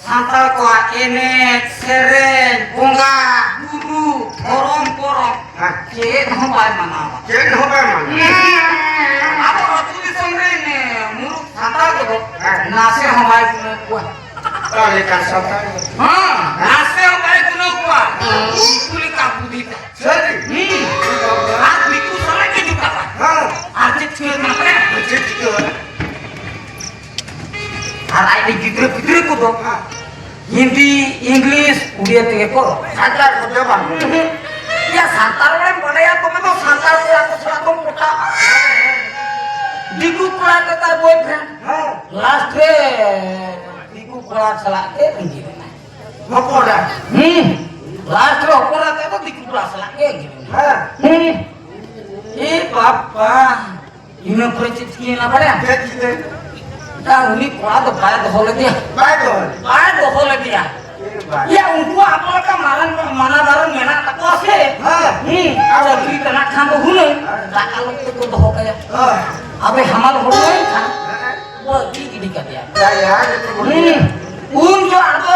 ᱥᱟᱱᱛᱟᱲ ᱠᱚᱣᱟᱜ ᱮᱱᱮᱡ, ᱥᱮᱨᱮᱧ, ᱵᱚᱸᱜᱟ, ᱵᱩᱨᱩ, ᱫᱷᱚᱨᱚᱢ, ᱠᱚᱨᱚᱢ ᱦᱮᱸ᱾ ᱪᱮᱫ ᱦᱚᱸ ᱵᱟᱭ ᱢᱟᱱᱟᱣᱟ᱾ ᱪᱮᱫ ᱦᱚᱸ ᱵᱟᱭ ᱢᱟᱱᱟᱣᱟ᱾ ᱟᱵᱚ ᱟᱹᱛᱩ ᱫᱤᱥᱚᱢ ᱨᱮᱱ, ᱮ, ᱢᱩᱨᱩᱠ ᱥᱟᱱᱛᱟᱲ ᱠᱚᱫᱚ ᱦᱮᱸ᱾ ᱱᱟᱥᱮ ᱦᱚᱸ ᱵᱟᱭ ᱜᱩᱱᱟᱹᱣ ᱠᱚᱣᱟ᱾ ᱚᱠᱟ ᱞᱮᱠᱟᱱ ᱥᱟᱱᱛᱟᱲ? ᱦᱮᱸ, ᱱᱟᱥᱮ ᱦᱚᱸ ᱵᱟᱭ ᱩᱱᱠᱩ ᱞᱮᱠᱟ ᱵᱩᱫᱷᱤ ᱛᱟᱭ᱾ ᱥᱟᱹᱨᱤ? ᱦᱩᱸ᱾ ᱟᱨ ᱫᱤᱠᱩ ᱥᱟᱞᱟᱜ ᱜᱮ ᱡᱚᱴᱟᱣ ᱟᱭ᱾ ᱦᱮᱸ᱾ ᱟᱨ ᱪᱮᱫ ᱪᱤᱠᱟᱹ ᱢᱮᱱᱟᱜ ᱛᱟᱭᱟ? ᱪᱮᱫ ᱪᱤᱠᱟᱹ? ᱟᱨ ᱟᱡ ᱨᱮᱱ ᱜᱤᱫᱽᱨᱟᱹ ᱯᱤᱫᱽᱨᱟᱹ ᱠᱚᱫᱚ ᱦᱤᱱᱫᱤ, ᱤᱝᱞᱤᱥ, ᱩᱲᱤᱭᱟ ᱛᱮᱜᱮ ᱠᱚ ᱨᱚᱲᱟ᱾ ᱥᱟᱱᱛᱟᱲ ᱠᱚᱫᱚ ᱵᱟᱝ᱾ ᱦᱩᱸ᱾ ᱭᱟ, ᱥᱟᱱᱛᱟᱲ ᱨᱚᱲᱮᱢ ᱵᱟᱰᱟᱭᱟ, ᱛᱚᱵᱮ ᱫᱚ ᱥᱟᱱᱛᱟᱲ ᱠᱚᱲᱟ ᱠᱚ ᱥᱟᱞᱟᱜ ᱫᱚᱢ ᱯᱚᱴᱟᱜᱼᱟ᱾ ᱫᱤᱠᱩ ᱠᱚᱲᱟ ᱠᱚ ᱛᱟᱭ boyfriend᱾ ᱦᱮᱸ᱾ Last ᱨᱮ ᱫᱤᱠᱩ ᱠᱚᱲᱟ ᱥᱟᱞᱟᱜ ᱜᱮ ᱟᱸᱡᱤᱨ ᱮᱱᱟᱭ᱾ ᱦᱚᱯᱚᱱ ᱮᱨᱟ᱾ ᱦᱩᱸ᱾ Last ᱨᱮ ᱦᱚᱯᱚᱱ ᱮᱨᱟ ᱛᱟᱭ ᱫᱚ ᱫᱤᱠᱩ ᱠᱚᱲᱟ ᱥᱟᱞᱟᱜ ᱜᱮ ᱟᱸᱡᱤᱨ ᱮᱱᱟᱭ᱾ ᱦᱮᱸ᱾ ᱦᱩᱸ᱾ ᱮ ᱵᱟᱯᱟ᱾ ᱤᱱᱟᱹ ᱯᱚᱨᱮ ᱪᱮᱫ ᱪᱤᱠᱟᱹᱭᱮᱱᱟ ᱵᱟᱲᱟᱭᱟᱢ? ᱪᱮᱫ ᱪᱤᱠᱟᱹᱭᱮᱱᱟ? ᱫᱟ, ᱩᱱᱤ ᱠᱚᱲᱟ ᱫᱚ ᱵᱟᱭ ᱫᱚᱦᱚ ᱞᱮᱫᱮᱭᱟ᱾ ᱵᱟᱭ ᱫᱚᱦᱚ ᱞᱮᱫᱮᱭᱟ᱾ ᱵᱟᱭ ᱫᱚᱦᱚ ᱞᱮᱫᱮᱭᱟ᱾ ᱮ ᱵᱟᱭ᱾ ᱭᱟ, ᱩᱱᱠᱩᱣᱟᱜ ᱟᱠᱚ ᱞᱮᱠᱟ ᱢᱟᱨᱟᱝ, ᱢᱟᱱᱟ ᱵᱟᱨᱚᱱ ᱢᱮᱱᱟᱜ ᱛᱟᱠᱚᱣᱟ ᱥᱮ? ᱦᱮᱸ᱾ ᱦᱩᱸ, ᱪᱟᱹᱠᱨᱤ ᱛᱮᱱᱟᱜ ᱠᱷᱟᱱ ᱫᱚ ᱦᱩᱱᱟᱹᱝ, ᱦᱮᱸ᱾ ᱫᱟᱠᱟ ᱞᱩ ᱛᱮᱠᱚ ᱫᱚᱦᱚ ᱠᱟᱭᱟ᱾ ᱦᱮᱸ᱾ ᱟᱫᱚ ᱦᱟᱢᱟᱞ ᱦᱚᱲᱢᱚᱭᱮᱱ ᱠᱷᱟᱱ, ᱦᱮᱸ᱾ ᱵᱟᱹᱜᱤ ᱜᱤᱰᱤ ᱠᱟᱫᱮᱭᱟ᱾ ᱭᱟ, ᱭᱟ, ᱡᱚᱛᱚ ᱠᱚ ᱦᱩᱸ᱾ ᱩᱱ ᱡᱚᱦᱚᱜ ᱟᱫᱚ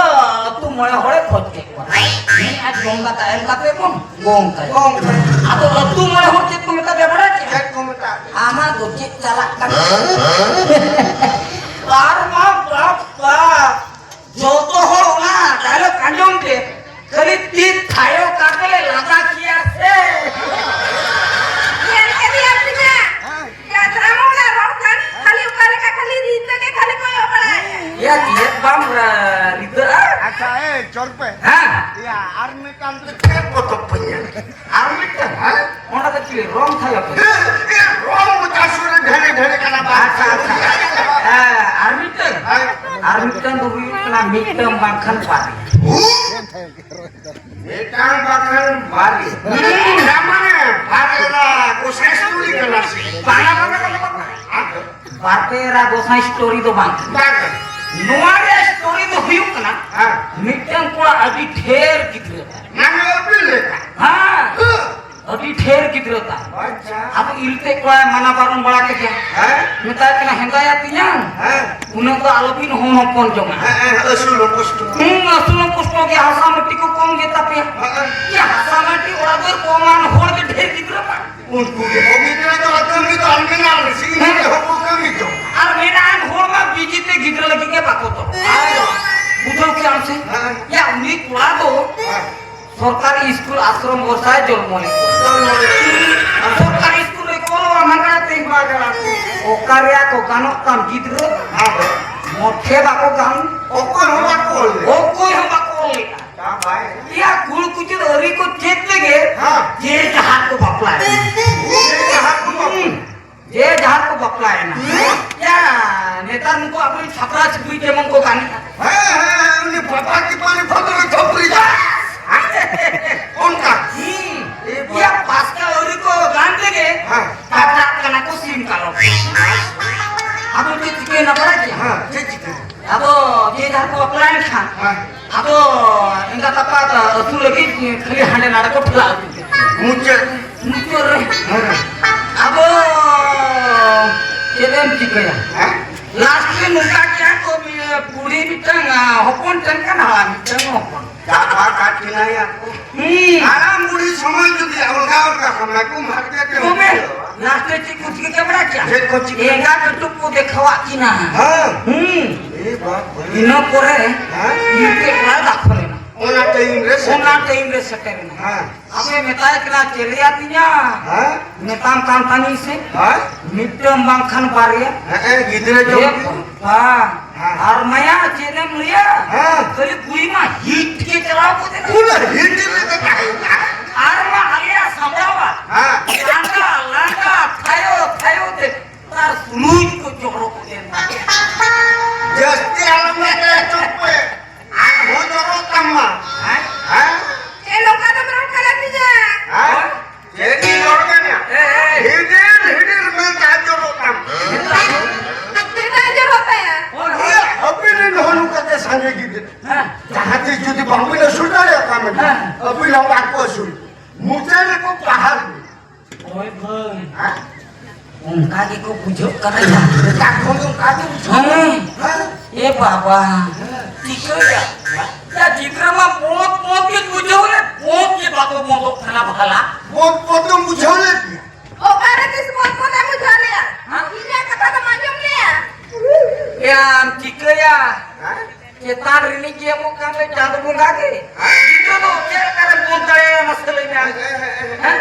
ᱟᱹᱛᱩ ᱢᱚᱬᱮ ᱦᱚᱲᱮ ᱠᱷᱚᱡ ᱠᱮᱫ ᱠᱚᱣᱟ᱾ ᱦᱮᱸ, ᱟᱨ ᱡᱚᱢ ᱫᱟᱠᱟ ᱮᱢ ᱠᱟᱛᱮ ᱵᱚᱱ ᱜᱚᱝ ᱠᱟᱭᱟ᱾ ᱜᱚᱝ ᱠᱟᱭᱟ᱾ ᱟᱫᱚ ᱟᱹᱛᱩ ᱢᱚᱬᱮ ᱦᱚᱲ ᱪᱮᱫ ᱠᱚ ᱢᱮᱛᱟ ᱫᱮᱭᱟ ᱵᱟᱲᱟᱭ ᱠᱮᱫᱟ? ᱪᱮᱫ ᱠᱚ ᱢᱮᱛᱟ? ᱟᱢᱟᱜ ᱫᱚ ᱪᱮᱫ ᱪᱟᱞᱟᱜ ᱠᱟᱱᱟ? ᱟᱨ ᱢᱟ ᱵᱟᱯ ᱵᱟᱯ, ᱡᱚᱛᱚ ᱦᱚᱲ ᱚᱱᱟ dialogue ᱟᱸᱡᱚᱢ ᱛᱮ ᱠᱷᱟᱹᱞᱤ ᱛᱤ ᱛᱷᱟᱭᱚ ᱠᱟᱛᱮ ᱞᱮ ᱞᱟᱸᱫᱟ ᱠᱮᱭᱟ ᱥᱮ᱾ ᱧᱮᱞ ᱠᱮᱫᱮᱭᱟ ᱯᱤᱱᱟ? ᱡᱟᱛᱨᱟ ᱢᱚᱦᱚᱞᱟ ᱨᱚᱲ ᱠᱟᱱ, ᱠᱷᱟᱹᱞᱤ ᱚᱠᱟ ᱞᱮᱠᱟ ᱠᱷᱟᱹᱞᱤ ᱨᱤᱛᱟᱹ ᱜᱮ ᱠᱷᱟᱹᱞᱤ ᱠᱚᱭᱚᱜ ᱵᱟᱲᱟᱭᱟ᱾ ᱭᱟ, ᱪᱮᱫ ᱵᱟᱢ ᱨᱟ-, ᱨᱤᱛᱟᱹᱜᱼᱟ? ᱟᱪᱪᱷᱟ, ᱮ, ᱪᱚᱞ ᱯᱮ᱾ ᱦᱮᱸ᱾ ᱭᱟ, ᱟᱨ ᱢᱤᱫᱴᱟᱝ ᱫᱚ ᱪᱮᱫ ᱯᱚᱛᱚᱵ ᱯᱮ ᱧᱮᱞ? ᱟᱨ ᱢᱤᱫᱴᱟᱝ, ᱦᱮᱸ? ᱚᱸᱰᱮ ᱫᱚ ᱪᱮᱫ ᱨᱚᱝ ᱛᱷᱟᱭᱚ ᱯᱮ? ᱮ, ᱮ, ᱨᱚᱝ ᱢᱚᱪᱟ ᱥᱩᱨ ᱨᱮ ᱰᱷᱮᱲᱮ ᱰᱷᱮᱲᱮ ᱠᱟᱱᱟ, ᱵᱟᱝ? ᱟᱪᱪᱷᱟ, ᱟᱪᱪᱷᱟ᱾ ᱦᱮᱸ, ᱟᱨ ᱢᱤᱫᱴᱟᱝ, ᱦᱮᱸ᱾ ᱟᱨ ᱢᱤᱫᱴᱟᱝ ᱫᱚ ᱦᱩᱭᱩᱜ ᱠᱟᱱᱟ ᱢᱤᱫᱴᱟᱝ ᱵᱟᱝᱠᱷᱟᱱ ᱵᱟᱨᱭᱟ᱾ ᱦᱩᱸ? ᱢᱤᱫᱴᱟᱝ ᱵᱟᱠᱷᱟᱱ ᱵᱟᱨᱭᱟ᱾ ᱦᱩᱸ᱾ ᱛᱟᱨ ᱢᱟᱱᱮ ᱵᱟᱨᱭᱟ ᱜᱚᱸᱥᱟᱭ story ᱠᱟᱱᱟ ᱥᱮ? ᱵᱟᱝᱟ, ᱵᱟᱝᱟ, ᱵᱟᱝᱟ, ᱵᱟᱝᱟ᱾ ᱵᱟᱨ ᱯᱮ ᱮᱨᱟ ᱜᱚᱸᱥᱟᱭ story ᱫᱚ ᱵᱟᱝ ᱠᱟᱱᱟ᱾ ᱵᱟᱝ ᱠᱟᱱᱟ᱾ ᱱᱚᱣᱟ ᱨᱮᱭᱟᱜ story ᱫᱚ ᱦᱩᱭᱩᱜ ᱠᱟᱱᱟ, ᱦᱮᱸ᱾ ᱢᱤᱫᱴᱟᱝ ᱠᱚᱲᱟ ᱟᱹᱰᱤ ᱰᱷᱮᱨ ᱜᱤᱫᱽᱨᱟᱹ ᱛᱟᱭ᱾ ᱢᱟᱱᱮ ᱟᱹᱵᱤᱱ ᱞᱮᱠᱟ᱾ ᱦᱮᱸ᱾ ᱦᱮᱸ᱾ ᱟᱹᱰᱤ ᱰᱷᱮᱨ ᱜᱤᱫᱽᱨᱟᱹ ᱛᱟᱭ᱾ ᱟᱪᱪᱷᱟ᱾ ᱟᱫᱚ ᱤᱞᱛᱮ ᱠᱚᱲᱟᱭ ᱢᱟᱱᱟ ᱵᱟᱨᱚᱱ ᱵᱟᱲᱟ ᱠᱮᱫᱮᱭᱟ᱾ ᱦᱮᱸ᱾ ᱢᱮᱛᱟᱭ ᱠᱟᱱᱟ, "ᱦᱮᱸᱫᱟᱭᱟ ᱛᱮᱧᱟᱝ, ᱦᱮᱸ᱾ ᱩᱱᱟᱹᱜ ᱫᱚ ᱟᱞᱚᱵᱤᱱ ᱦᱚᱱ ᱦᱚᱯᱚᱱ ᱡᱚᱝᱟ᱾ ᱦᱮᱸ, ᱦᱮᱸ, ᱟᱹᱥᱩᱞ ᱦᱚᱸ ᱠᱚᱥᱴᱚ᱾ ᱦᱩᱸ, ᱟᱹᱥᱩᱞ ᱦᱚᱸ ᱠᱚᱥᱴᱚ ᱜᱮᱭᱟ, ᱦᱟᱥᱟ ᱢᱟᱹᱴᱤ ᱠᱚ ᱠᱚᱢ ᱜᱮ ᱛᱟᱯᱮᱭᱟ᱾ ᱦᱮᱸ, ᱦᱮᱸ᱾ ᱭᱟ, ᱦᱟᱥᱟ ᱢᱟᱹᱴᱤ ᱚᱲᱟᱜ ᱫᱩᱣᱟᱹᱨ ᱠᱚᱢᱟᱱ ᱦᱚᱲ ᱜᱮ ᱰᱷᱮᱨ ᱜᱤᱫᱽᱨᱟᱹ ᱛᱟᱭ᱾ ᱩᱱᱠᱩ ᱜᱮ ᱠᱚ ᱜᱤᱫᱽᱨᱟᱹ ᱫᱚ ᱠᱟᱹᱢᱤ ᱫᱚ ᱟᱨ ᱢᱮᱱᱟᱜ ᱨᱮ ᱥᱤᱧ ᱦᱮᱸ᱾ ᱧᱤᱫᱟᱹ ᱦᱚᱸᱠᱚ ᱠᱟᱹᱢᱤ ᱡᱚᱝ᱾ ᱟᱨ ᱢᱮᱱᱟᱜ ᱦᱚᱲ ᱢᱟ busy ᱛᱮ ᱜᱤᱫᱽᱨᱟᱹ ᱞᱟᱹᱜᱤᱫ ᱜᱮ ᱵᱟᱠᱚ ᱛᱚᱞ᱾ ᱟᱨ ᱵᱩᱡᱷᱟᱹᱣ ᱠᱮᱜ ᱟᱢ ᱥᱮ? ᱦᱮᱸ᱾ ᱭᱟ, ᱩᱱᱤ ᱠᱚᱲᱟ ᱫᱚ ᱦᱮᱸ᱾ ᱥᱚᱨᱠᱟᱨᱤ ᱥᱠᱩᱞ ᱟᱥᱨᱚᱢ ᱵᱷᱚᱨᱥᱟᱭ ᱡᱚᱱᱢᱚ ᱞᱮᱫ ᱠᱚᱣᱟ᱾ ᱥᱚᱨᱠᱟᱨᱤ ᱥᱠᱩᱞ ᱨᱮ ᱠᱚ ᱚᱞᱚᱜᱼᱟ, ᱢᱟᱜᱽᱱᱟ ᱛᱮ᱾ ᱚᱠᱟ ᱨᱮᱭᱟᱜ ᱠᱚ ᱜᱟᱱᱚᱜ ᱛᱟᱢ ᱜᱤᱫᱽᱨᱟᱹ? ᱟᱫᱚ ᱢᱚᱴᱷᱮ ᱵᱟᱠᱚ ᱜᱟᱱ᱾ ᱚᱠᱚᱭ ᱦᱚᱸ ᱵᱟᱠᱚ ᱚᱞ ᱞᱮᱫᱟ᱾ ᱚᱠᱚᱭ ᱦᱚᱸ ᱵᱟᱠᱚ ᱚᱞ ᱞᱮᱫᱟ᱾ ᱵᱟᱭ᱾ ᱤᱭᱟ, ᱠᱩᱲ ᱠᱩᱪᱩᱫ ᱟᱹᱣᱨᱤ ᱠᱚ ᱪᱮᱫ ᱛᱮᱜᱮ ᱦᱮᱸ᱾ ᱡᱮ ᱡᱟᱦᱟᱸ ᱠᱚ ᱵᱟᱯᱞᱟᱭᱮᱱᱟ᱾ ᱡᱮ ᱡᱟᱦᱟᱸ ᱠᱚ ᱵᱟᱯᱞᱟᱭᱮᱱᱟ᱾ ᱡᱮ ᱡᱟᱦᱟᱸ ᱠᱚ ᱵᱟᱯᱞᱟᱭᱮᱱᱟ᱾ ᱦᱮᱸ᱾ ᱭᱟ, ᱱᱮᱛᱟᱨ ᱱᱩᱠᱩ ᱟᱵᱚᱨᱮᱱ ᱪᱷᱟᱯᱨᱟ ᱪᱷᱟᱯᱨᱤ ᱡᱮᱢᱚᱱ ᱠᱚ ᱜᱟᱱᱮᱜᱼᱟ᱾ ᱦᱮᱸ, ᱦᱮᱸ, ᱦᱮᱸ, ᱩᱱᱤ ᱯᱟᱯᱟ ᱠᱤᱯᱟᱹᱨᱤ ᱯᱷᱚᱛᱚ ᱨᱮ ᱪᱷᱟᱯᱨᱤ ᱫᱟ᱾ ᱚᱱᱠᱟ᱾ ᱦᱩᱸ᱾ ᱮ ᱵᱟ- ᱭᱟ, ᱯᱟᱥᱠᱟ ᱟᱹᱣᱨᱤ ᱠᱚ ᱜᱟᱱ ᱛᱮᱜᱮ ᱦᱮᱸ᱾ ᱠᱟᱴᱟᱜ ᱠᱟᱱᱟ ᱠᱚ ᱥᱤᱢ ᱠᱟᱞᱚᱴ᱾ ᱟᱫᱚ ᱪᱮᱫ ᱪᱤᱠᱟᱹᱭᱮᱱᱟ ᱵᱟᱲᱟᱭ ᱜᱮᱭᱟ? ᱦᱮᱸ, ᱪᱮᱫ ᱪᱤᱠᱟᱹᱭᱮᱱᱟ? ᱟᱫᱚ ᱡᱮ ᱡᱟᱦᱟᱸ ᱠᱚ ᱵᱟᱯᱞᱟᱭᱮᱱ ᱠᱷᱟᱱ, ᱦᱮᱸ᱾ ᱟᱫᱚ ᱮᱸᱜᱟᱛ ᱟᱯᱟᱛ ᱟᱹᱥᱩᱞ ᱞᱟᱹᱜᱤᱫ ᱠᱷᱟᱹᱞᱤ ᱦᱟᱸᱰᱮ ᱱᱟᱰᱮ ᱠᱚ ᱴᱷᱮᱞᱟᱣ ᱤᱫᱤ ᱠᱮᱫ ᱠᱚᱣᱟ᱾ ᱢᱩᱪᱟᱹᱫ᱾ ᱢᱩᱪᱟᱹᱫ ᱨᱮ᱾ ᱦᱮᱸ᱾ ᱟᱫᱚ ᱪᱮᱫ ᱮᱢ ᱪᱤᱠᱟᱹᱭᱟ? ᱦᱮᱸ? ᱞᱟᱥᱴ ᱨᱮ ᱱᱚᱝᱠᱟ ᱠᱮᱜᱼᱟ ᱠᱚ, ᱵᱩᱲᱦᱤ ᱢᱤᱫᱴᱟᱝ, ᱟ, ᱦᱚᱯᱚᱱ ᱴᱷᱮᱱ ᱠᱷᱟᱱ ᱦᱟᱲᱟᱢ ᱢᱤᱫᱴᱟᱝ ᱦᱚᱯᱚᱱ᱾ ᱪᱟᱵᱟ ᱠᱟᱜ ᱠᱤᱱᱟᱭᱟ ᱠᱚ᱾ ᱦᱩᱸ᱾ ᱦᱟᱲᱟᱢ ᱵᱩᱲᱦᱤ ᱥᱚᱢᱚᱭ ᱡᱩᱫᱤ ᱚᱞᱜᱟ ᱚᱞᱜᱟ ᱠᱷᱟᱱ ᱠᱚ ᱢᱟᱨᱠᱮᱴ ᱨᱮ ᱛᱚᱵᱮ ᱩᱴᱷᱟᱹᱣᱟ᱾ ᱞᱟᱥᱴ ᱨᱮ ᱪᱮᱫ ᱠᱚ ᱪᱤᱠᱟᱹ ᱠᱮᱫᱟ ᱵᱟᱲᱟᱭ ᱠᱮᱭᱟ? ᱪᱮᱫ ᱠᱚ ᱪᱤᱠᱟᱹ? ᱮᱸᱜᱟ ᱠᱟᱹᱴᱩᱵ ᱠᱚ ᱫᱮᱠᱷᱟᱣᱟᱜ ᱠᱤᱱᱟ᱾ ᱦᱮᱸ᱾ ᱦᱩᱸ᱾ ᱮ ᱵᱟᱯ ᱨᱮ᱾ ᱤᱱᱟᱹ ᱯᱚᱨᱮ ᱦᱮᱸ? ᱤᱧ ᱛᱮ ᱚᱲᱟᱜ ᱫᱟᱠᱷᱚᱞ ᱮᱱᱟ᱾ ᱚᱱᱟ ᱴᱟᱭᱤᱢ ᱨᱮ ᱥᱮᱴᱮᱨ᱾ ᱚᱱᱟ ᱴᱟᱭᱤᱢ ᱨᱮ ᱥᱮᱴᱮᱨ ᱮᱱᱟ᱾ ᱦᱮᱸ᱾ ᱟᱯᱮ ᱢᱮᱛᱟᱭ ᱠᱟᱱᱟ ᱪᱮᱞᱮᱭᱟ ᱛᱤᱧᱟ᱾ ᱦᱮᱸ? ᱢᱮᱛᱟᱢ ᱠᱟᱱ ᱛᱟᱹᱧ ᱥᱮ᱾ ᱦᱮᱸ? ᱢᱤᱫᱴᱟᱝ ᱵᱟᱝᱠᱷᱟᱱ ᱵᱟᱨᱭᱟ᱾ ᱦᱮᱸ, ᱜᱤᱫᱽᱨᱟᱹ ᱡᱚᱢ ᱮ ᱠᱚ᱾ ᱵᱟᱵᱟ᱾ ᱦᱮᱸ᱾ ᱟᱨ ᱢᱟᱭᱟ ᱪᱮᱫ ᱮᱢ ᱞᱟᱹᱭᱟ? ᱦᱮᱸ᱾ ᱠᱷᱟᱹᱞᱤ ᱠᱩᱲᱤ ᱢᱟ ᱦᱤᱴ ᱜᱮ ᱪᱟᱞᱟᱣ ᱠᱚᱛᱮ ᱫᱚ᱾ ᱯᱩᱨᱟᱹ ᱦᱤᱴ ᱨᱮᱜᱮ ᱛᱟᱦᱮᱸ ᱠᱟᱱᱟ᱾ ᱟᱨ ᱢᱟ ᱟᱞᱮᱭᱟᱜ ᱥᱟᱢᱵᱲᱟᱣᱟ᱾ ᱦᱮᱸ᱾ ᱞᱟᱸᱜᱟ, ᱞᱟᱸᱜᱟ, ᱛᱷᱟᱭᱚ, ᱛᱷᱟᱭᱚ ᱛᱮ᱾ ᱟᱨ ᱥᱩᱱᱩᱡ ᱠᱚ ᱡᱚᱨᱚ ᱠᱚ ᱮᱢ᱾ ᱡᱟᱹᱥᱛᱤ ᱟᱞᱚᱢ ᱢᱮᱱᱟ, ᱪᱩᱯ ᱯᱮ᱾ ᱟᱨᱦᱚᱸ ᱡᱚᱨᱚᱜ ᱛᱟᱢᱟ᱾ ᱦᱮᱸ? ᱦᱮᱸ? ᱪᱮᱫ ᱱᱚᱝᱠᱟ ᱫᱚᱢ ᱨᱚᱲ ᱠᱟᱱᱟ ᱛᱤᱧᱟ? ᱦᱮᱸ? ᱪᱮᱫ ᱤᱧ ᱨᱚᱲ ᱠᱟᱱᱟ? ᱮ, ᱮ, ᱮ᱾ ᱦᱤᱰᱤᱨ, ᱦᱤᱰᱤᱨ ᱢᱮ ᱫᱟᱜ ᱡᱚᱨᱚᱜ ᱛᱟᱢ᱾ ᱪᱮᱫᱟᱜ ᱡᱚᱨᱚᱜ ᱛᱟᱭᱟ? ᱦᱮᱸ, ᱟᱹᱵᱤᱱ ᱨᱮᱱ ᱦᱚᱸ ᱱᱚᱝᱠᱟ ᱛᱮ ᱥᱟᱸᱜᱮ ᱜᱤᱫᱽᱨᱟᱹ᱾ ᱦᱮᱸ᱾ ᱡᱟᱦᱟᱸ ᱛᱤᱥ ᱡᱩᱫᱤ ᱵᱟᱝᱵᱤᱱ ᱟᱹᱥᱩᱞ ᱫᱟᱲᱮᱭᱟᱜ ᱠᱷᱟᱱ, ᱦᱮᱸ᱾ ᱟᱹᱵᱤᱱ ᱦᱚᱸ ᱵᱟᱝ ᱠᱚ ᱟᱹᱥᱩᱞ᱾ ᱢᱚᱪᱟ ᱨᱮᱠᱚ ᱯᱟᱦᱟᱨ ᱵᱤᱱ᱾ ᱦᱳᱭ ᱵᱷᱟᱹᱭ᱾ ᱦᱮᱸ? ᱚᱱᱠᱟ ᱜᱮᱠᱚ ᱵᱩᱡᱷᱟᱹᱜ ᱠᱟᱱᱟ ᱭᱟ᱾ ᱮᱴᱟᱜ ᱠᱷᱚᱱ ᱫᱚ ᱚᱱᱠᱟ ᱜᱮ ᱵᱩᱡᱷᱟᱹᱜ ᱠᱟᱱᱟ᱾ ᱦᱮᱸ᱾ ᱦᱮᱸ? ᱮ ᱵᱟᱵᱟ, ᱪᱤᱠᱟᱹᱭᱟ? ᱭᱟ, ᱜᱤᱫᱽᱨᱟᱹ ᱢᱟ ᱵᱚᱸᱫ ᱵᱚᱸᱫ ᱜᱮ ᱵᱩᱡᱷᱟᱹᱣ ᱞᱮ, ᱵᱚᱸᱫ ᱜᱮ ᱵᱟᱠᱚ ᱵᱚᱸᱫᱚᱜ ᱠᱟᱱᱟ ᱵᱷᱟᱞᱟ᱾ ᱵᱚᱸᱫ ᱵᱚᱸᱫ ᱫᱚᱢ ᱵᱩᱡᱷᱟᱹᱣ ᱞᱮᱫ ᱜᱮᱭᱟ? ᱚᱠᱟᱨᱮ ᱛᱤᱥ ᱵᱚᱸᱫ ᱵᱚᱸᱫ ᱮᱢ ᱵᱩᱡᱷᱟᱹᱣ ᱞᱮᱭᱟ? ᱦᱮᱸ? ᱤᱧᱟᱹᱜ ᱠᱟᱛᱷᱟ ᱫᱚᱢ ᱟᱸᱡᱚᱢ ᱞᱮᱭᱟ? ᱭᱟᱢ ᱪᱤᱠᱟᱹᱭᱟ? ᱦᱮᱸ? ᱪᱮᱛᱟᱱ ᱨᱤᱱᱤᱡ ᱜᱮ ᱮᱢᱚᱜ ᱠᱟᱱ ᱫᱚ ᱪᱟᱸᱫᱚ ᱵᱚᱸᱜᱟ ᱜᱮ᱾ ᱦᱮᱸ? ᱜᱤᱫᱽᱨᱟᱹ ᱫᱚ ᱪᱮᱫ ᱞᱮᱠᱟᱨᱮ ᱞᱟᱹᱭ ᱢᱮ ᱟᱢ᱾ ᱦᱮᱸ?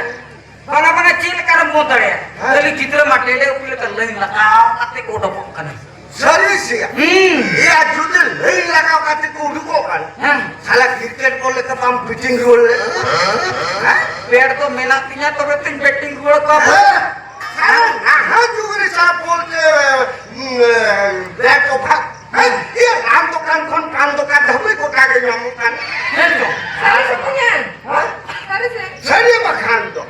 ᱵᱟᱝᱟ, ᱵᱟᱝᱟ, ᱪᱮᱫ ᱞᱮᱠᱟ ᱨᱮᱢ ᱵᱚᱱᱫ ᱫᱟᱲᱮᱭᱟᱜᱼᱟ? ᱦᱮᱸ᱾ ᱠᱷᱟᱹᱞᱤ ᱜᱤᱫᱽᱨᱟᱹ ᱢᱟ ᱴᱮᱰᱮ ᱩᱯᱤ ᱞᱮᱠᱟ ᱞᱟᱹᱭᱤᱱ ᱞᱟᱜᱟᱣ ᱠᱟᱛᱮ ᱠᱚ ᱚᱰᱚᱠᱚᱜ ᱠᱟᱱᱟ᱾ ᱥᱟᱹᱨᱤ ᱥᱮ? ᱦᱩᱸ᱾ ᱮᱭᱟ, ᱡᱩᱫᱤ ᱞᱟᱹᱭᱤᱱ ᱞᱟᱜᱟᱣ ᱠᱟᱛᱮ ᱠᱚ ᱩᱰᱩᱠᱚᱜ ᱠᱟᱱᱟ, ᱦᱮᱸ᱾ ᱥᱟᱞᱟ ᱠᱨᱤᱠᱮᱴ ᱵᱚᱞ ᱞᱮᱠᱟ ᱵᱟᱢ ᱵᱮᱴᱤᱝ ᱨᱩᱣᱟᱹᱲ ᱞᱮ? ᱦᱮᱸ? ᱵᱮᱴ ᱫᱚ ᱢᱮᱱᱟᱜ ᱛᱤᱧᱟ, ᱛᱚᱵᱮ ᱛᱤᱧ ᱵᱮᱴᱤᱝ ᱨᱩᱣᱟᱹᱲ ᱠᱚᱣᱟ᱾ ᱦᱮᱸ᱾ ᱥᱟᱞᱟ ᱱᱟᱦᱟᱜ ᱡᱩᱜᱽ ᱨᱮ ᱥᱟᱞᱟ ᱵᱚᱞ ᱛᱮ, ᱩᱸ, ᱵᱮᱴ ᱚᱵᱷᱟᱨ᱾ ᱦᱮᱸ? ᱤᱭᱟᱹ, ᱨᱟᱱ ᱫᱚᱠᱟᱱ ᱠᱷᱚᱱ ᱯᱟᱱ ᱫᱚᱠᱟᱱ ᱫᱷᱟᱹᱵᱤᱡ ᱜᱚᱴᱟ ᱜᱮ ᱧᱟᱢᱚᱜ ᱠᱟᱱᱟ᱾ ᱦᱮᱸ ᱪᱚ᱾ ᱥᱟᱹᱨᱤ ᱥᱮ ᱵᱚᱠᱚᱧ? ᱦᱮᱸ? ᱥᱟᱹᱨᱤ ᱥᱮ? ᱥᱟᱹᱨᱤ ᱵᱟᱠᱷᱟᱱ ᱫᱚ᱾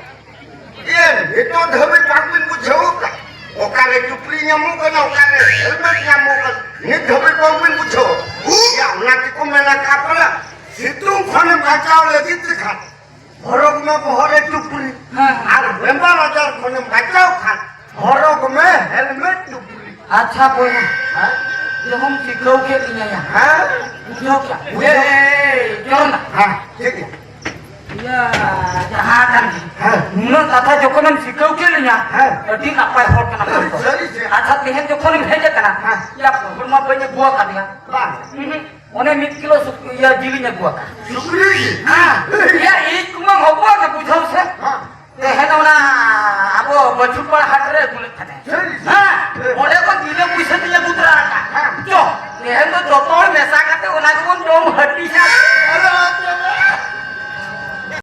ᱤᱭᱟᱹ, ᱱᱤᱛᱚᱜ ᱫᱷᱟᱹᱵᱤᱡ ᱵᱟᱝᱵᱤᱱ ᱵᱩᱡᱷᱟᱹᱣ ᱟᱠᱟᱫ? ᱚᱠᱟᱨᱮ ᱪᱩᱯᱲᱤ ᱧᱟᱢᱚᱜ ᱠᱟᱱᱟ, ᱚᱠᱟᱨᱮ ᱦᱮᱞᱢᱮᱴ ᱧᱟᱢᱚᱜ ᱠᱟᱱᱟ, ᱱᱤᱛ ᱫᱷᱟᱹᱵᱤᱡ ᱵᱟᱝᱵᱤᱱ ᱵᱩᱡᱷᱟᱹᱣ? ᱭᱟ, ᱚᱱᱟ ᱛᱮᱠᱚ ᱢᱮᱱᱟ, ᱠᱟᱯᱲᱟ, ᱥᱤᱛᱩᱝ ᱠᱷᱚᱱᱮᱢ ᱵᱟᱧᱪᱟᱣ ᱞᱟᱹᱜᱤᱫ ᱛᱮ ᱠᱷᱟᱱ ᱦᱚᱨᱚᱜ ᱢᱮ ᱵᱚᱦᱚᱜ ᱨᱮ ᱪᱩᱯᱲᱤ᱾ ᱦᱮᱸ᱾ ᱟᱨ ᱵᱮᱢᱟᱨ ᱟᱡᱟᱨ ᱠᱷᱚᱱᱮᱢ ᱵᱟᱧᱪᱟᱣ ᱠᱷᱟᱱ ᱦᱚᱨᱚᱜ ᱢᱮ ᱦᱮᱞᱢᱮᱴ ᱪᱩᱯᱲᱤ᱾ ᱟᱪᱪᱷᱟ ᱵᱚᱭᱦᱟ, ᱦᱮᱸ? ᱡᱮᱢᱚᱱ ᱥᱤᱠᱷᱟᱹᱣ ᱠᱮᱫ ᱞᱤᱧᱟᱹ ᱭᱟ᱾ ᱦᱮᱸ᱾ ᱵᱩᱡᱷᱟᱹᱣ ᱠᱮᱫ? ᱵᱩᱡᱷᱟᱹᱣ᱾ ᱮᱭ, ᱪᱚᱞ ᱱᱟ᱾ ᱦᱮᱸ, ᱴᱷᱤᱠ ᱜᱮᱭᱟ᱾ ᱤᱭᱟᱹ, ᱡᱟᱦᱟᱸ ᱠᱟᱱ ᱜᱮ᱾ ᱦᱮᱸ᱾ ᱱᱩᱱᱟᱹᱜ ᱠᱟᱛᱷᱟ ᱡᱚᱠᱷᱚᱱᱮᱢ ᱥᱤᱠᱷᱟᱹᱣ ᱠᱮᱫ ᱞᱤᱧᱟ, ᱦᱮᱸ᱾ ᱟᱹᱰᱤ ᱱᱟᱯᱟᱭ ᱦᱚᱲ ᱠᱟᱱᱟ ᱯᱮ᱾ ᱥᱟᱹᱨᱤ ᱥᱮ? ᱟᱪᱪᱷᱟ, ᱛᱮᱦᱮᱧ ᱡᱚᱠᱷᱚᱱᱮᱢ ᱦᱮᱡ ᱟᱠᱟᱱᱟ, ᱦᱮᱸ᱾ ᱭᱟ, ᱯᱟᱹᱦᱩᱲ ᱢᱟ ᱵᱟᱹᱧ ᱟᱹᱜᱩ ᱟᱠᱟᱫᱮᱭᱟ᱾ ᱵᱟᱝ᱾ ᱩᱸᱦᱩᱸ᱾ ᱚᱱᱮ ᱢᱤᱫ ᱠᱤᱞᱳ ᱥᱩᱠ-, ᱤᱭᱟᱹ, ᱡᱤᱞᱤᱧ ᱟᱹᱜᱩ ᱟᱠᱟᱫ᱾ ᱥᱩᱠᱨᱤ ᱡᱤᱞ? ᱦᱮᱸ᱾ ᱭᱟ, ᱤᱧ ᱠᱩᱢᱟᱹᱝ ᱦᱚᱯᱚᱱ ᱜᱮ, ᱵᱩᱡᱷᱟᱹᱣ ᱥᱮ᱾ ᱦᱮᱸ᱾ ᱛᱮᱦᱮᱧ ᱚᱱᱟ ᱟᱵᱚ ᱵᱟᱹᱪᱩᱯᱟᱲᱟ ᱦᱟᱴ ᱨᱮ ᱟᱹᱜᱩ ᱞᱮᱫ ᱛᱟᱦᱮᱸᱫ᱾ ᱥᱟᱹᱨᱤ ᱥᱮ? ᱦᱮᱸ᱾ ᱚᱸᱰᱮ ᱠᱷᱚᱱ ᱵᱤᱱᱟᱹ ᱯᱩᱭᱥᱟᱹ ᱛᱮᱧ ᱟᱹᱜᱩ ᱛᱚᱨᱟ ᱟᱠᱟᱫ᱾ ᱦᱮᱸ᱾ ᱪᱚ, ᱛᱮᱦᱮᱧ ᱫᱚ ᱡᱚᱛᱚ ᱦᱚᱲ ᱢᱮᱥᱟ ᱠᱟᱛᱮ ᱚᱱᱟ ᱜᱮᱵᱚᱱ ᱡᱚᱢ ᱦᱟᱹᱴᱤᱧᱟ᱾ ᱟᱨᱮ ᱵᱟᱯ ᱨᱮ ᱵᱟᱯ᱾